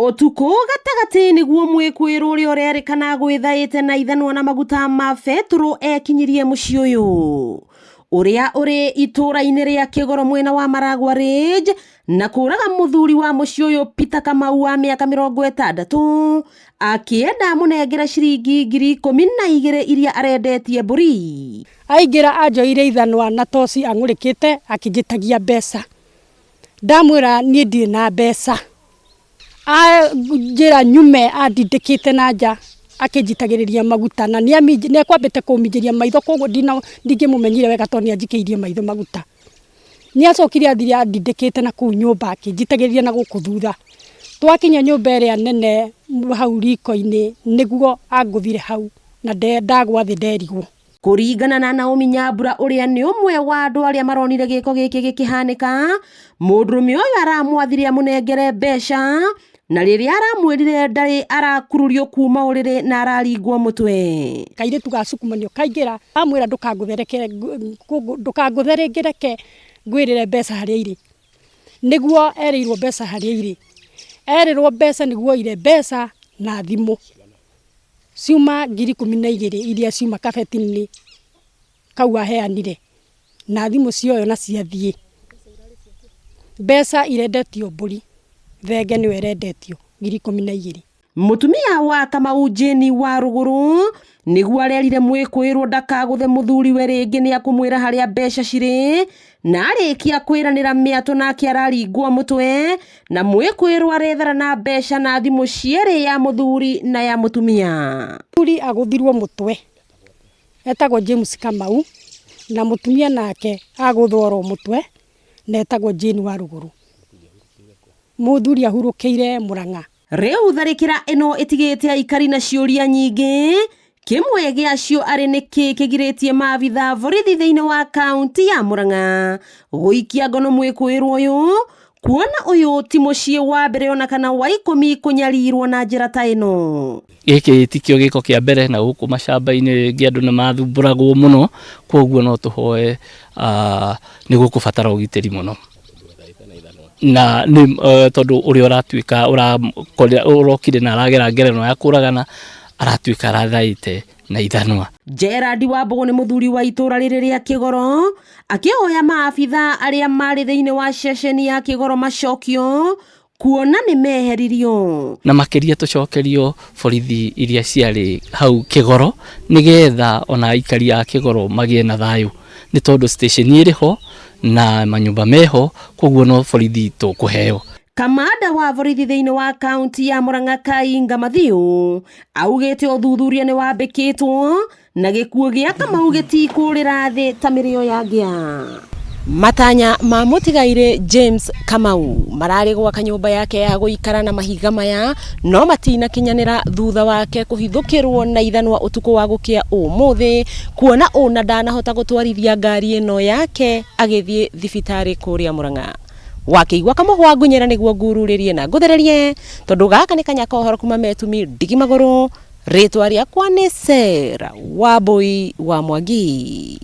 Ũtukũ gatagatĩ nĩguo mwĩkũĩrwo ũrĩa ũrerĩkana gwĩthaĩte na ithanwa na maguta ma betũrũ ekinyirie mũciĩ ũyũ ũrĩa ũrĩ itũũra-inĩ rĩa Kĩgoro mwena wa Maragua Ridge na kũraga mũthuri wa mũciĩ ũyũ Peter Kamau wa mĩaka 60 akĩenda amũnengere ciringi 12,000 iria arendetie mbũri. Aingĩra anjoire ithanwa na toci ang'ũrĩkĩte akĩnjĩtagia mbeca. Ndamwĩra niĩ ndirĩ na mbeca. Anjĩra nyume andindĩkĩte na nja akĩnjitagĩrĩria maguta na nĩekwambĩte kũminjĩria maitho koguo ndingĩmũmenyire wega tondũ nĩanjikĩirie maitho maguta. Nĩacokire athire andindĩkĩte na kũu nyũmba akĩnjitagĩrĩria na gũkũ thutha. Twakinya nyũmba ĩrĩa nene hau riko-inĩ nĩguo angũthire hau na ndagwa thĩ nderigwo. Kũringana na Naomi Nyambura ũrĩa nĩ ũmwe wa andũ arĩa maronire gĩko gĩkĩ gĩkĩhanĩka, mũndũrũme ũyũ aramwathire amũnengere mbeca na rĩrĩa aramwĩrire ndarĩ arakururio kuma ũrĩrĩ na araringwo mũtwe. Kairĩtu gacukumanio kaingĩra amwĩra ndũkangũthe rĩngĩ reke ngwĩrĩre mbeca harĩa irĩ. Nĩguo erĩirwo mbeca harĩa irĩ. Erĩrwo mbeca nĩguo oire mbeca na thimũ. Ciuma 12,000 iria ciuma kabeti-inĩ kau aheanire na thimũ cioywo na ciathiĩ. Mbeca irendetio mbũri, thenge nĩyo ĩrendetio 12,000. Mũtumia wa Kamau Jane wa Rũgũrũ nĩguo arerire mwĩkũĩrwo ndakagũthe mũthuriwe rĩngĩ nĩ akũmwĩra harĩa mbeca cirĩ na arĩkia kwĩranĩra mĩatũ nake araringwo mũtwe na mwĩkũĩrwo arethara na mbeca na thimũ cierĩ ya mũthuri na ya mũtumia. Mũthuri agũthirwo mũtwe etagwo James Kamau na mũtumia nake agũthwo oro mũtwe na etagwo Jane wa Rũgũrũ. Mũthuri ahurũkĩire Mũrang'a. Rĩu tharĩkĩra ĩno ĩtigĩte aikari na ciũria nyingĩ, kĩmwe gĩacio arĩ nĩkĩ kĩgirĩtie maabitha borithi thĩinĩ wa kaunti ya Murang'a gũikia ngono mwĩkũĩrwo ũyũ kuona ũyũ ti mũciĩ wa mbere ona kana wa ikũmi kũnyarirwo na njĩra ta ĩno. Gĩkĩ tikĩo gĩko kĩa mbere na gũkũ macamba-inĩ rĩngĩ andũ nĩ mathumbũragwo mũno, koguo no tũhoe nĩ gũkũbatara ũgitĩri mũno. Na nĩ tondũ ũrĩa ũratuĩka ũrokire na aragera ngerenwa ya kũragana aratuĩka arathaĩte na ithanwa. Gerald Wambũgũ nĩ mũthuri wa itũũra rĩrĩ rĩa Kĩgoro akĩhoya maabitha arĩa marĩ thĩinĩ wa ceceni ya Kĩgoro macokio kuona nĩ meheririo. Na makĩria tũcokerio borithi iria ciarĩ hau Kĩgoro nĩgetha ona aikari a Kĩgoro magĩe na thayũ, nĩ tondũ station ĩrĩ ho na manyũmba meho, koguo no borithi tũkũheo. Kamanda wa borithi thĩinĩ wa kaunti ya Murang'a Kainga Mathiu augĩte ũthuthuria nĩ wambĩkĩtwo na gĩkuũ gĩa Kamau gĩtikũrĩra thĩ ta mĩrĩo ya ngĩa. Matanya ma mũtigairĩ James Kamau mararĩ gwaka nyũmba yake ya gũikara na mahiga maya no matinakinyanĩra thutha wake kũhithũkĩrwo na ithanwa ũtukũ wa gũkĩa ũmũthĩ kuona ũna ndanahota gũtwarithia ngari ĩno yake agĩthiĩ thibitarĩ kũrĩa Murang'a. Wakĩigua kamũhwa ngunyĩra nĩguo ngururĩrie na ngũthererie tondũ gaka nĩ kanya ka ũhoro kuma metumi ndigi magũrũ. Rĩtwa rĩakwa nĩ Sarah Wambui wa Mwangi.